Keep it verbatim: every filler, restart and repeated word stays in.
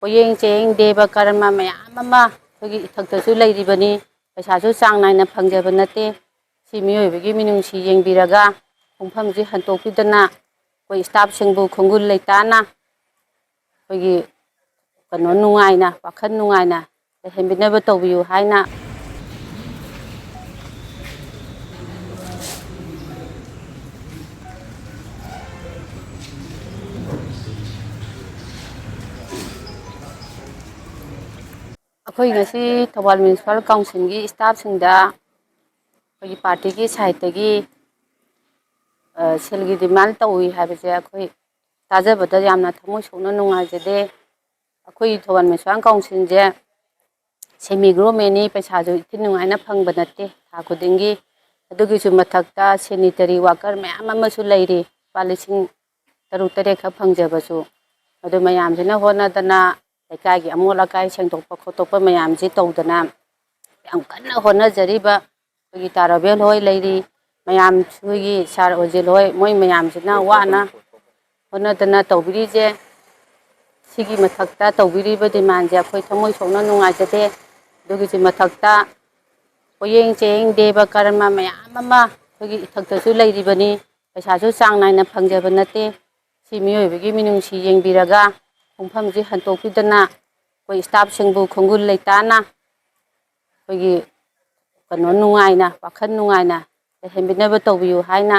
ꯄꯣꯌꯦꯡ ꯆꯌꯦꯡ ꯗꯦꯕ ꯀꯔꯃ ꯃꯌꯥꯝ ꯑꯃ ꯑꯩꯈꯣꯏꯒꯤ ꯏꯊꯛꯇꯁꯨ ꯂꯩꯔꯤꯕꯅꯤ꯫ ꯄꯩꯁꯥꯁꯨ ꯆꯥꯡ ꯅꯥꯏꯅ ꯐꯪꯖꯕ ꯅꯠꯇꯦ꯫ ꯁꯤ ꯃꯤꯑꯣꯏꯕꯒꯤ ꯃꯤꯅꯨꯡꯁꯤ ꯌꯦꯡꯕꯤꯔꯒ ꯄꯨꯡꯐꯝꯁꯤ ꯍꯟꯗꯣꯛꯄꯤꯗꯅ ꯑꯩꯈꯣꯏ staffꯁꯤꯡꯕꯨ ꯈꯣꯡꯒꯨꯜ ꯂꯩꯇꯥꯅ ꯑꯩꯈꯣꯏꯒꯤ ꯀꯩꯅꯣ ꯅꯨꯡꯉꯥꯏꯅ, ꯋꯥꯈꯜ ꯅꯨꯡꯉꯥꯏꯅ ꯂꯩꯍꯟꯕꯤꯅꯕ ꯇꯧꯕꯤꯌꯨ ꯍꯥꯏꯅ ꯑꯩꯈꯣꯏ ꯉꯁꯤ ꯊꯧꯕꯥꯜ Municipal Councilꯒꯤ staffꯁꯤꯡꯗ ꯑꯩꯈꯣꯏꯒꯤ partyꯒꯤ sideꯇꯒꯤ, ꯑ, ꯁꯦꯜꯒꯤ demand ꯇꯧꯏ ꯍꯥꯏꯕꯁꯦ ꯑꯩꯈꯣꯏ ꯇꯥꯖꯕꯗ ꯌꯥꯝꯅ ꯊꯃꯣꯏ ꯁꯣꯛꯅ ꯅꯨꯡꯉꯥꯏꯖꯗꯦ꯫ ꯑꯩꯈꯣꯏ ꯊꯧꯕꯥꯜ Municipal Councilꯁꯦ semi governmentꯅꯤ, ꯄꯩꯁꯥꯁꯨ ꯏꯊꯤ ꯅꯨꯡꯉꯥꯏꯅ ꯐꯪꯕ ꯅꯠꯇꯦ ꯊꯥ ꯈꯨꯗꯤꯡꯒꯤ꯫ ꯑꯗꯨꯒꯤꯁꯨ ꯃꯊꯛꯇ sanitary worker ꯃꯌꯥꯝ ꯑꯃꯁꯨ ꯂꯩꯔꯤ, ꯂꯨꯄꯥ ꯂꯤꯁꯤꯡ ꯇꯔꯨꯛ ꯇꯔꯦꯠꯈꯛ ꯐꯪꯖꯕꯁꯨ꯫ ꯑꯗꯨ ꯃꯌꯥꯝꯁꯤꯅ ꯍꯣꯠꯅꯗꯅ, ꯂꯩꯀꯥꯏꯒꯤ ꯑꯃꯣꯠ ꯑꯀꯥꯏ ꯁꯦꯡꯗꯣꯛꯄ ꯈꯣꯠꯇꯣꯛꯄ ꯃꯌꯥꯝꯁꯤ ꯇꯧꯗꯅ ꯌꯥꯝ ꯀꯟꯅ ꯍꯣꯠꯅꯖꯔꯤꯕ ꯑꯩꯈꯣꯏꯒꯤ ꯇꯥ ꯔꯣꯕꯦꯜ ꯍꯣꯏ ꯂꯩꯔꯤ, ꯃꯌꯥꯝ ꯑꯩꯈꯣꯏꯒꯤ ꯁꯥꯔ ꯑꯣꯖꯤꯜ ꯍꯣꯏ, ꯃꯣꯏ ꯃꯌꯥꯝꯁꯤꯅ ꯋꯥꯅ ꯍꯣꯠꯅꯗꯅ ꯇꯧꯕꯤꯔꯤꯁꯦ꯫ ꯁꯤꯒꯤ ꯃꯊꯛꯇ ꯇꯧꯕꯤꯔꯤꯕ demandꯁꯦ ꯑꯩꯈꯣꯏ ꯊꯃꯣꯏ ꯁꯣꯛꯅ ꯅꯨꯡꯉꯥꯏꯖꯗꯦ꯫ ꯑꯗꯨꯒꯤꯁꯨ ꯃꯊꯛꯇ ꯄꯣꯌꯦꯡ ꯆꯌꯦꯡ ꯗꯦꯕ ꯀꯔꯃ ꯃꯌꯥꯝ ꯑꯃ ꯑꯩꯈꯣꯏꯒꯤ ꯏꯊꯛꯇꯁꯨ ꯂꯩꯔꯤꯕꯅꯤ꯫ ꯄꯩꯁꯥꯁꯨ ꯆꯥꯡ ꯅꯥꯏꯅ ꯐꯪꯖꯕ ꯅꯠꯇꯦ꯫ ꯁꯤ ꯃꯤꯑꯣꯏꯕꯒꯤ ꯃꯤꯅꯨꯡꯁꯤ ꯌꯦꯡꯕꯤꯔꯒ ꯄꯨꯡꯐꯝꯁꯤ ꯍꯟꯗꯣꯛꯄꯤꯗꯅ ꯑꯩꯈꯣꯏ staffꯁꯤꯡꯕꯨ ꯈꯣꯡꯒꯨꯜ ꯂꯩꯇꯥꯅ ꯑꯩꯈꯣꯏꯒꯤ ꯀꯩꯅꯣ ꯅꯨꯡꯉꯥꯏꯅ, ꯋꯥꯈꯜ ꯅꯨꯡꯉꯥꯏꯅ ꯂꯩꯍꯟꯕꯤꯅꯕ ꯇꯧꯕꯤꯌꯨ ꯍꯥꯏꯅ